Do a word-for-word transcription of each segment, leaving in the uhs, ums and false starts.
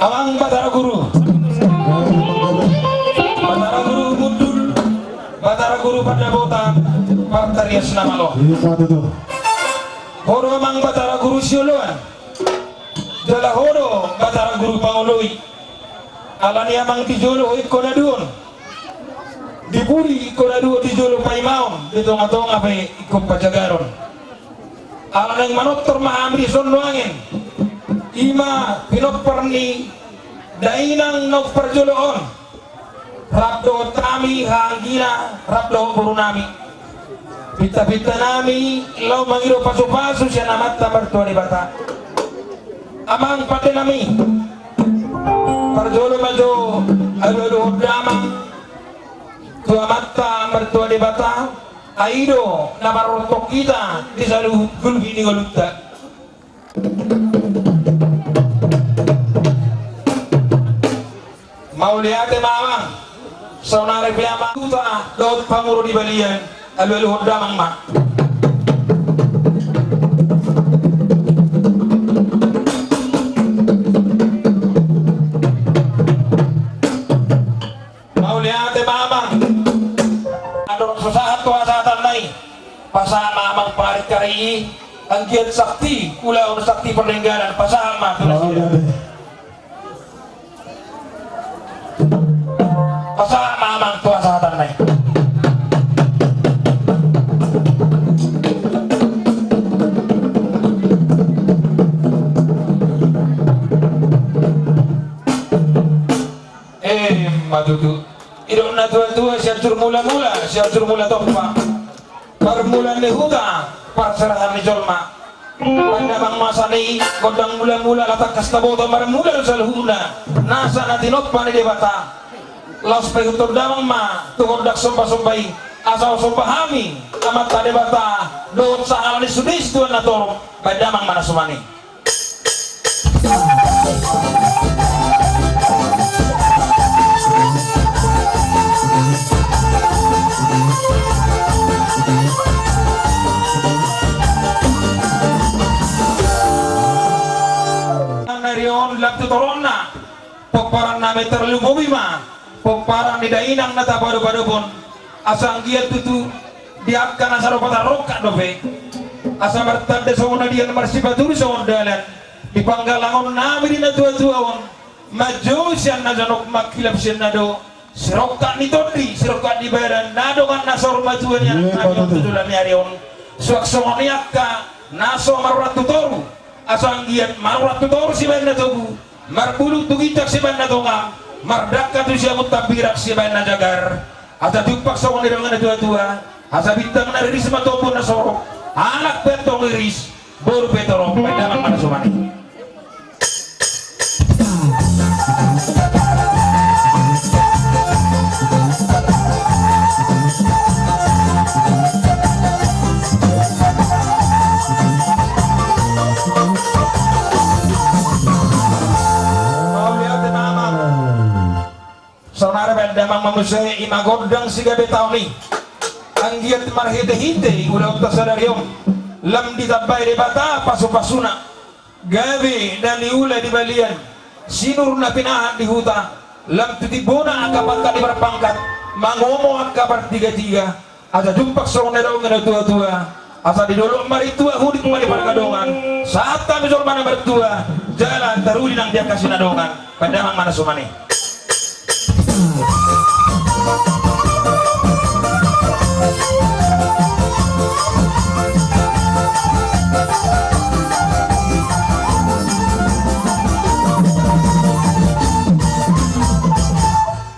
Amang Batara Guru. Batara Guru Gundul, Batara Guru Pandapotan, partarias na malo. Iya, Pak, tutu. Ho do Amang Batara Guru Sioloan. Jala ho do Batara Guru Pangoloi. Alani Amang di jolo ho ingkon aduon. Di pudi ingkon aduon, di jolo paimaon, di tonga-tonga pe ingkon pajagaron. Ala naeng manortor ma hami di son nuaeng. I ma pinompar ni dainang na umparjolo on. Rap dohot hami haha anggina, rap dohot boru nami. Pinta-pinta nami laho mangido pasu-pasu sian Amanta Martua Debata. Amang pande nami. Parjolo ma jo alu-aluhon damang tu Amanta Martua Debata. Ai i do na marortok hita di saluhut gulmit ni ngolunta. Mauliate ma Amang. Saonari pe Amang, huta dohot pangulu di balian, alu-aluhon damang ma. Mauliate ma Amang. Andorang so sahat tu hasahatanna i, pasahat ma Amang pangari-kari i, anggiat sakti ulaon, sakti pardengganan, pasahat ma tu nasida. Pasahat ma Amang tu hasahatanna i. Emma tutu. Didok na tua-tua, Sianjur Mula-mula, Sianjur Mula Tompa. Parmulaan ni huta, parserahan ni jolma. Baen damang ma sian i, gondang mula-mula, ala tangkas taboto marmula do saluhutna nasa na tinompa ni Debata. Laos paihut damang ma tu gondang somba-somba i, asa husomba hami Amanta Debata dohot sahala ni sude situan na torop. Baen damang ma na suman i. Nang ari on lam tu toronna, pomparan nami tarlumobi ma pomparan ni dainang na tapadopadop on. Asa anggiat tutu di angka na saropa tarrongkap dope, asa martanda songon na dian, marsipatudu songon dalan. Di panggalangon nami di na tua-tua on, manjou sian na jonok, mangkilap sian na dao, sirongkap ni tondi, sirongkap ni badan, na dongan na saur matua ni anak nami on tu joloan ni ari on. Suang songon i angka na so marurat tu toru, asa anggiat marurat tu toru sibaen na togu, marbulung tu ginjang sibaen na tonga, mardangka tu siamun tambirang sibaen na jagar. Asa jumpang songon nidok ni na tua-tua, asa bintang na riris ma tu ombun na sorop, anak pe antong riris, boru pe torop. Baen damang ma na suman i. Mauliate ma Amang. Saonari baen damang ma muse, i ma gondang sigabe taon i. Anggiat marhite-hite ulaonta sadari on, lam ditambai Debata pasu-pasuna. Gabe na niula di balian, sinur na pinahan di huta, lam tu timbona angka pangkat di parpangkat, mangomo angka partiga-tiga. Asa jumpang songon na nidok ni na tua-tua, asa di dolok marintua, hudik ma di pargadongan, sahat hami jolma na martua, jala taruli nang di angka sinadongan. Baen damang ma na suman i.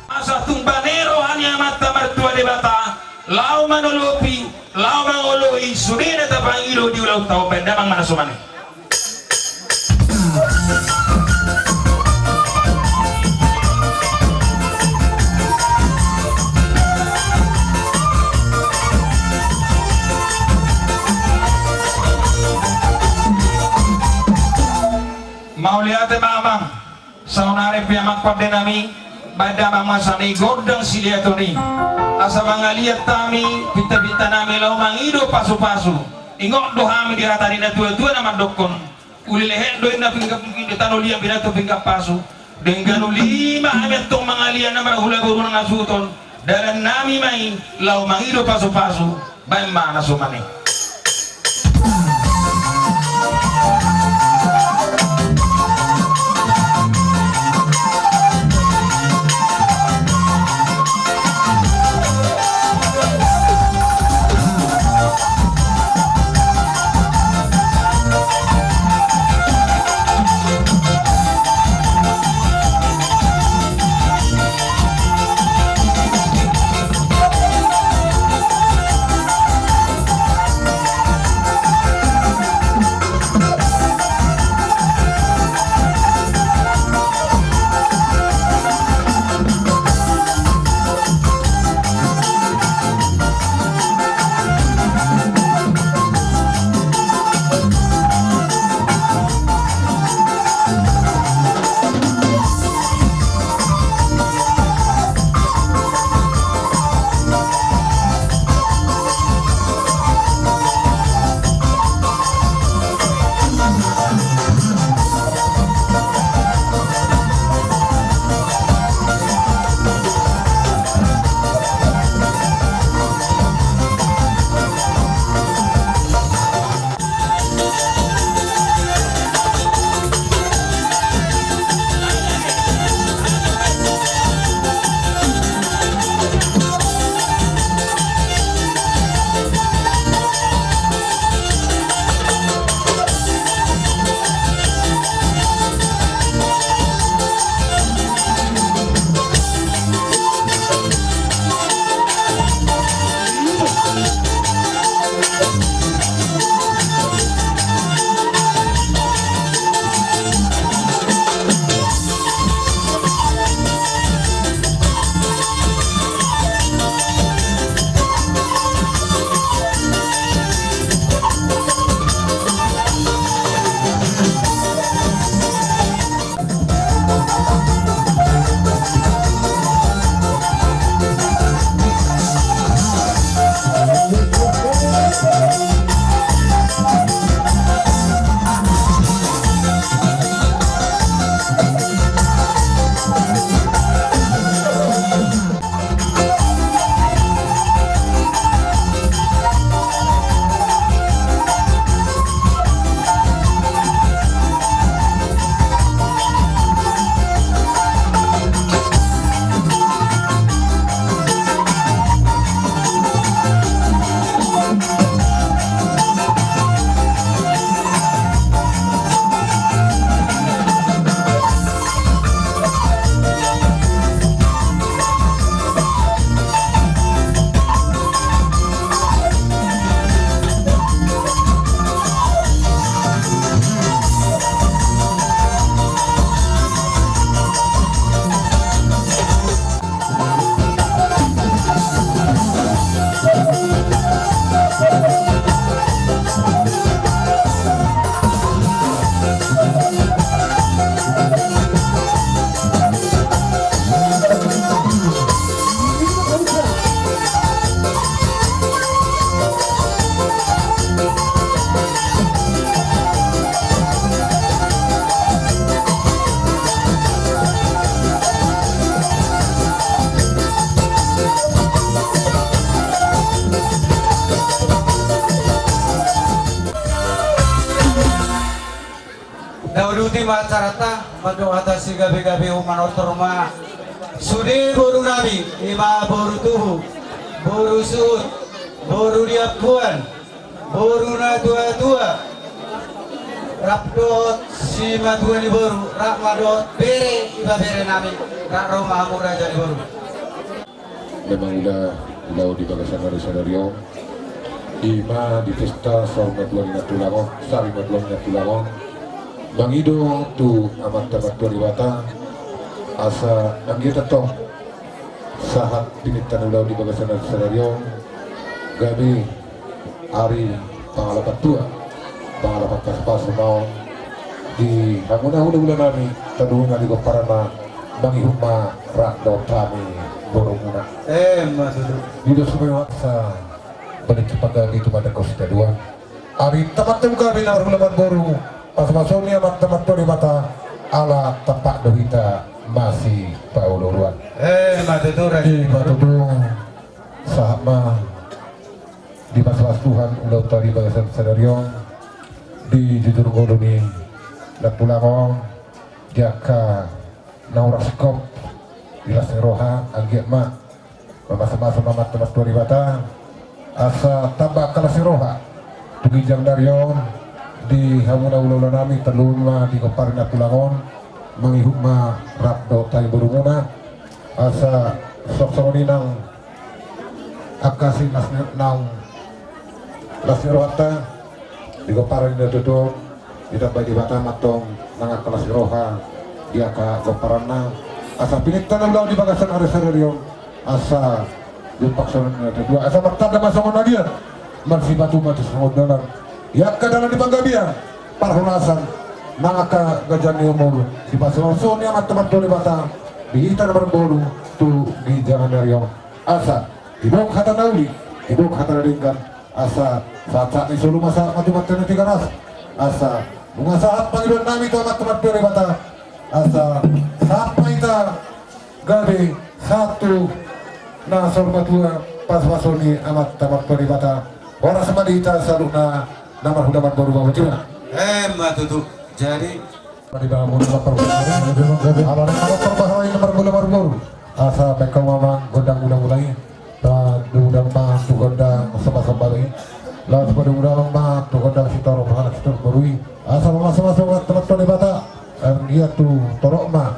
Asa tung bane roha ni Amanta Martua Debata, laho manolopi, laho mangoloi sude na tapangido di ulaonta on. Baen damang ma na suman i. Mauliate ma Amang. Saonari pe Amang pande nami, baen damang ma sian i gondang siliaton i, asa mangaliat hami, pinta-pinta nami laho mangido pasu-pasu. Ingot do hami di hata ni na tua-tua na mandokkon: Uli lehet do inna pinggan, tano liat binattu pinggan pasu. Denggan uli ma hami antong mangalian na marhula boru na suhut on. Dalan nami ma i laho mangido pasupasu. Baen ma na soman i. Tauduti ma acaranta, mandok hata sigabe-gabe, manortor ma sude boru nami, ima boru tubu, boru suhut, boru di ampuan, boru na tua-tua, rap dohot simatua ni boru, rap ma dohot bere, ibebere nami, rap ro ma hamu raja ni boru. Memang ula, ulaon di bagasan ari sadari on, ima di pesta saur matua ni nantulang on, sari matua ni nantulang on, mangido tu Amanta Martua Debata, asa anggiat antong sahat pinangido ni ulaon di bagasan ari sadari on, gabe ari pangalapan tua, pangalapan pasupasu ma on di hamuna hulahula nami, tardongan di pomparanna, mangihut ma rap dohot hami borumuna. Emma tutu. Di dos subai waksa balik tu pagabe tu mata kos kedua. Ari tamat tu gabe na marhula marboru, pasupasu ni Amanta Martua Debata. ala tampak do hita masipaolooloan. Eh, ma tutu, Raja. Eh, ma tutu. Sahat ma dipasupasu Tuhan ulaonta di bagasan sadari on, di jujur ngolu ni Nampulang on, di angka na hurang singkop, di las ni roha, anggiat ma mamasumasu ma Amanta Martua Debata asa tamba angka las ni roha tu ginjang ni ari on di hamuna ulaola nami, tarlumobi ma di gompar ni Nampulang on, mangihut ma rap dohot hami borumuna, asa songon i nang angka silas ni, nang las ni rohanta di gomparan ni natuatua on, ditambai Debata ma antong nang angka las ni roha di angka gomparanna, asa pinillit na ulaon di bagasan ari sadari on, asa jumpang songon i natuatua, asa martanda ma songon na liat, marsipatu ma tu songon dalan, di angka dalan ni panggabean, parhorasan, nang angka ganjang ni umur, sipasupasu ni Amanta Martua Debata di hita na marboru tu ginjang ni ari on. Asa didok hata na uli, didok hata na denggan, asa sahat-sahat ni solu ma sahat ma tu Amanta na Tigaras. Asa nunga sahat pangidoan nami tu Amanta Martua Debata, asa sahat ma hita gabe sahat tu na saur matua, pasupasu ni Amanta Martua Debata. Horas ma di hita saluhutna na marhula marboru, botima. Eh, ma tutu. Jadi, ala na marhula marboru, asa baen hamu ma gondang hulahula i, pagodang ma tu gondang sombasomba i, laos pagodang ma tu gondang sitorop anak sitorop boru i, asa mamasumasu Amanta Martua Debata, eh, ia tu torop ma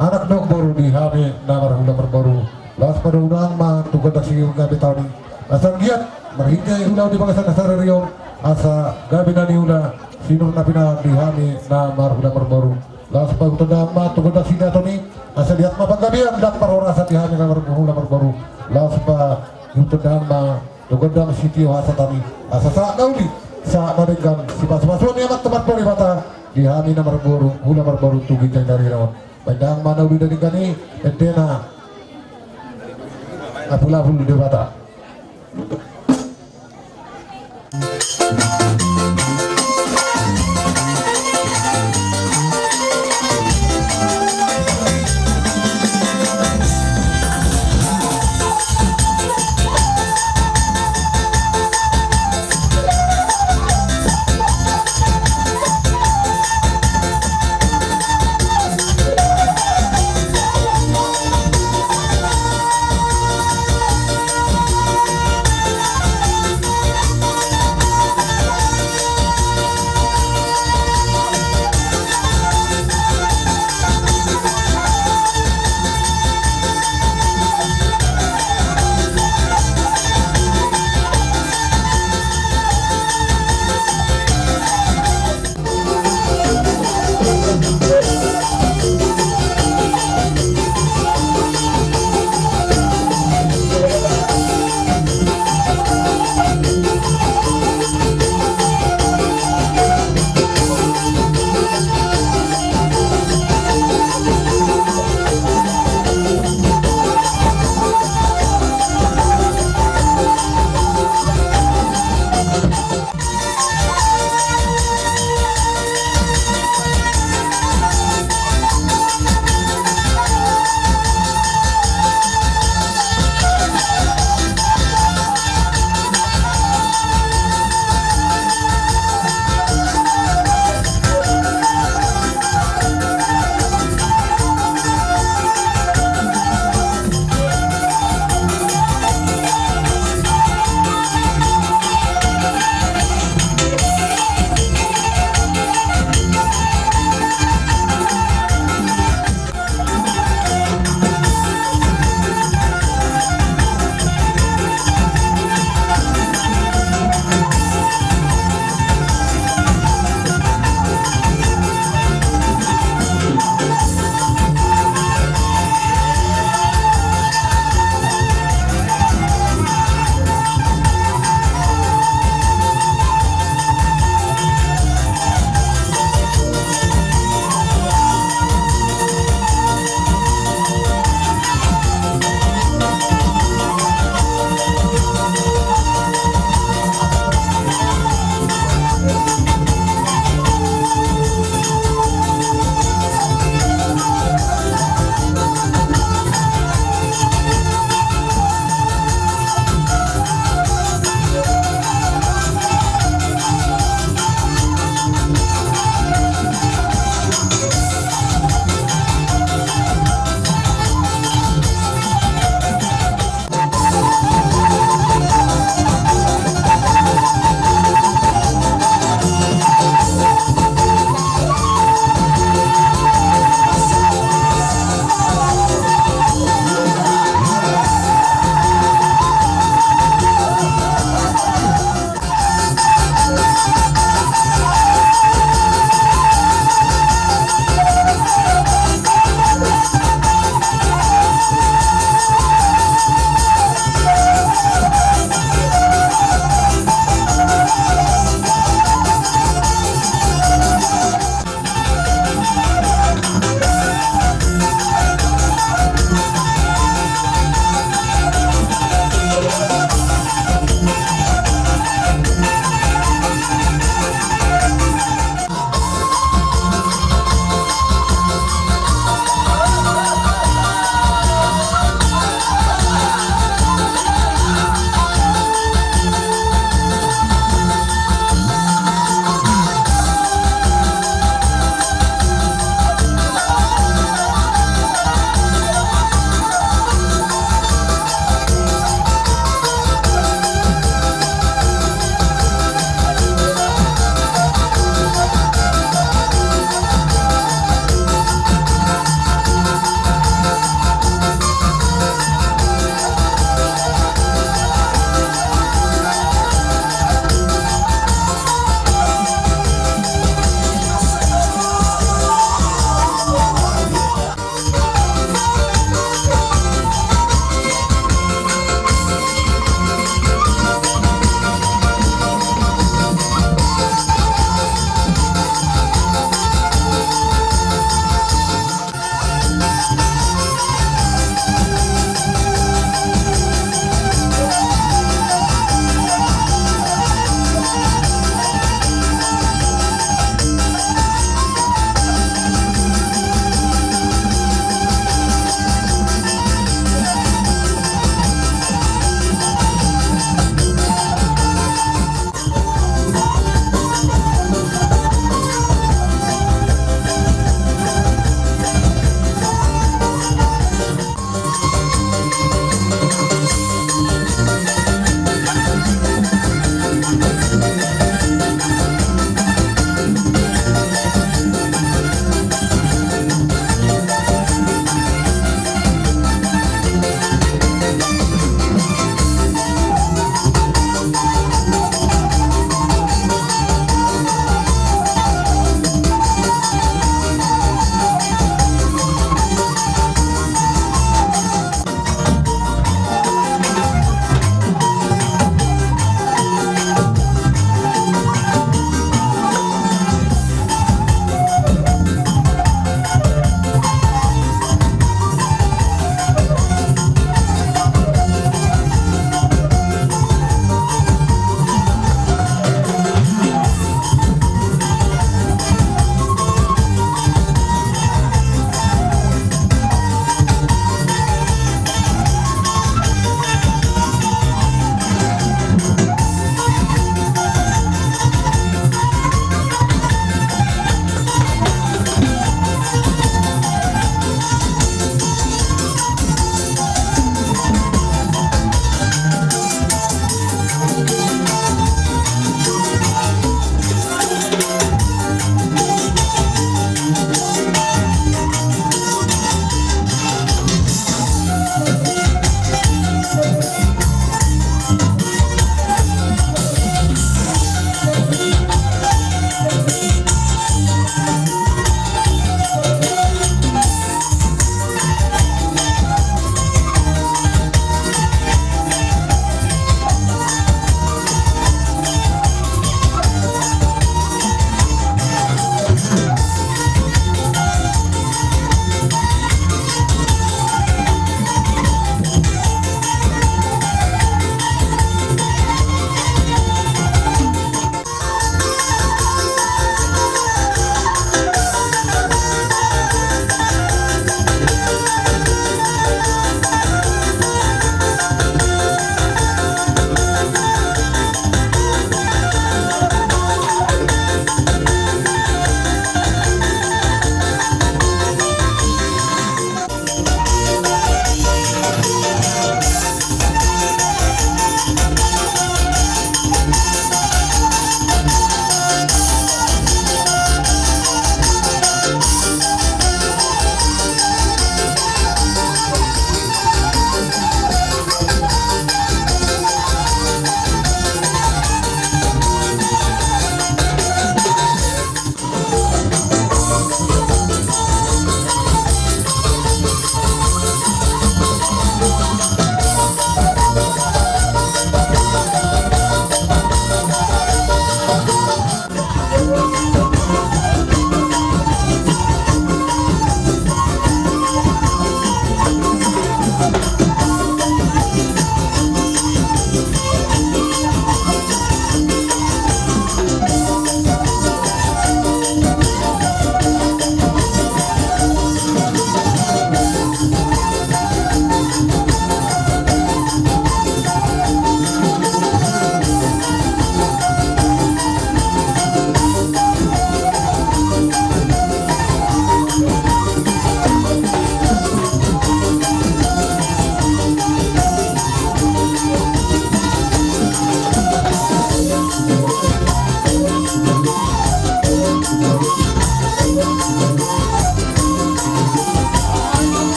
anak dohot boru di hami na marhula marboru, laos pagodang ma tu gondang sigabe taon i, asa anggiat marhite ulaon di bagasan sadari on, asa gabe na niula sinur na pinahan di hami na marhula marboru, laos paihuthon dahahon ma tu gondang sitio hata i, asa liat ma panggabean dohot parhorasan di hami na marhula marboru, laos paihuthon dahahon ma tu gondang sitio hasahatan i, asa sahat na uli, sahat na denggan, sipasupasu ni Amanta Martua Debata di hami na marboru, hula marboru tu ginjang ni ari on. Baen dahahon ma na uli na denggan i, ende na apulapul Debata.